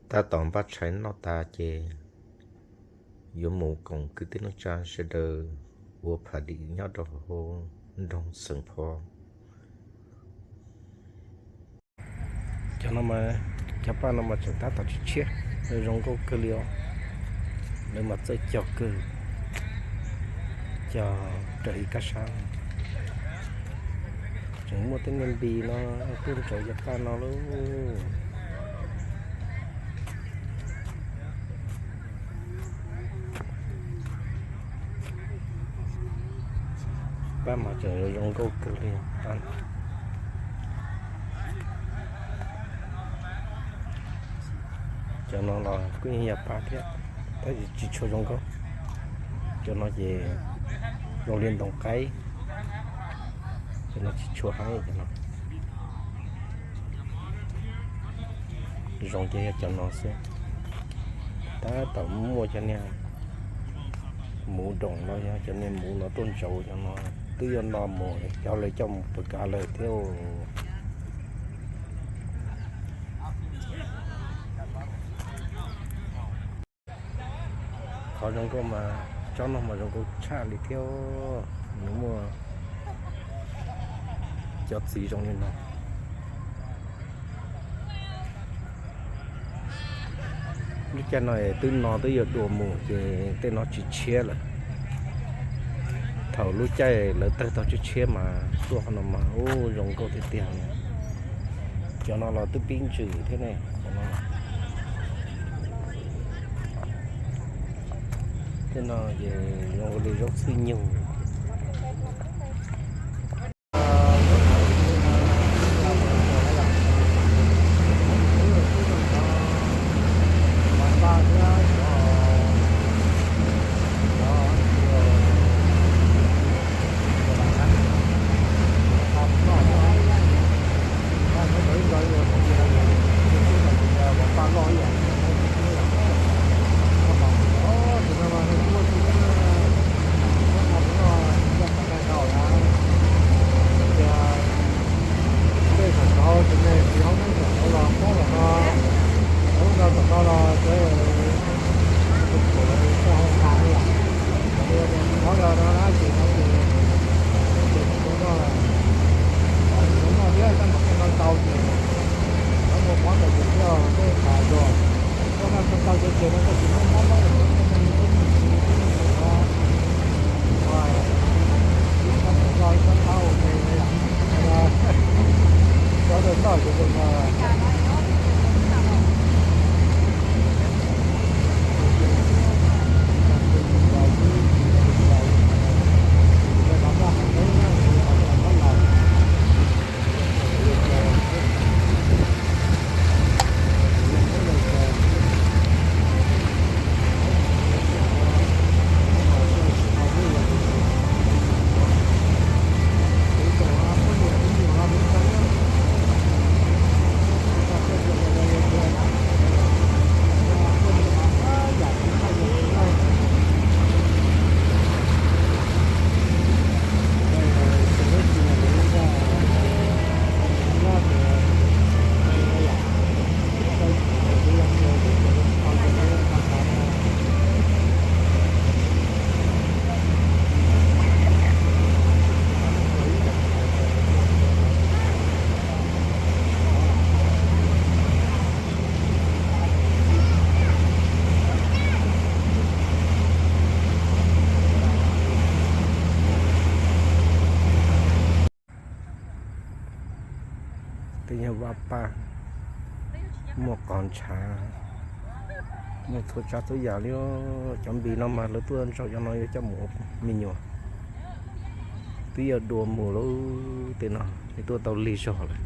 Tab tom npaj tshais noj tas ces yuav mus koom kwv tij neej tsa sawv daws ua pham dim nyob rau hauv nroog Xeem Pho. Cov no mas, cov paj no mas tseem tab tom tshiab tshiab, zoo nkauj kawg li os. Lawv mas txawj cog kawg, cog raws ib kab sab. Tseem muaj tej niag npis no tuaj ntsaws cov paj no lauj. Paj mas tseem zoo nkauj kawg li. Cov no los kuj yog paj thiab, tab sis tsis tshua zoo nkauj. Cov no ces zoo li ntoo qaib, cov no tsis tshua haib cov no. Zoo ces yog cov no xwb. Tab tom muaj cov niag muv doom no, yog cov niag muv no tuaj ntsaws cov no, twb yuav no mus coj lawv coj mus pw kav lawm thiab. Qhov zoo nkauj mas tsob no mas zoo nkauj tshaj li thiab. Nws muaj cov txiv zoo li no. Lub caij no twb no twb yuav dua mus ces tej no tsis tshiab lawm. Thaum lub caij lawv tawg tau tshiab tshiab mas tuaj qhov no mas ub zoo nkauj tiag tiag li. Cov no los twb pib ntsws thiab ne. Tej no ces zoo ua li zaub txhwj nyug. Tej zaum tau tus me txiv hlob neb zaum tau los pob los no, lub no tom no los ces tus pum lawv txoj hau tas li lawm. Qhov yog no na ces no ces ces tsis tau noj lawm. Tsis tau noj thiab, tab mas koj noj ntau ces lawv muaj mob tau ces thiaj tej tas zog. Koj noj tau tau ces ces no koj tsis muaj mob mob lawm, koj noj li tib mus tsis li tib mus no. Ib sab tawm loj ib sab thab ua ke li yom. Cov tawm loj ces zoo no. Tej nyuag vaj paj, muaj qos ntshav, muaj txhua tsav txhua yam li. Cov npis no mas lawv tuaj ntsaws cov no yuav coj mus ua me nyuam. Twb yuav dua mus lawm tej no, es tuaj tau lig zog lawm.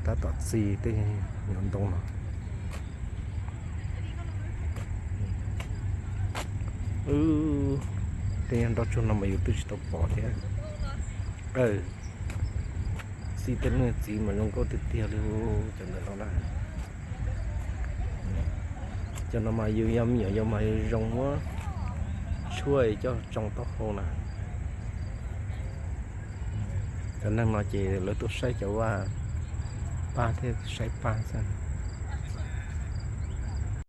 Tab tom txi tej nyuag ntoo no. Tej nyuag nroj tsuag no mas yus twb tsis tau pom thiab. Txi tej niag txiv mas zoo nkauj tiag tiag li cov ntawm no na. Cov no mas yus yog me nyuam yaus mas zoo muab tshuaj coj tsoo taub hau na. Cov neeg no ces lawv tuaj saib cov vaj, pab thiab saib pab xwb.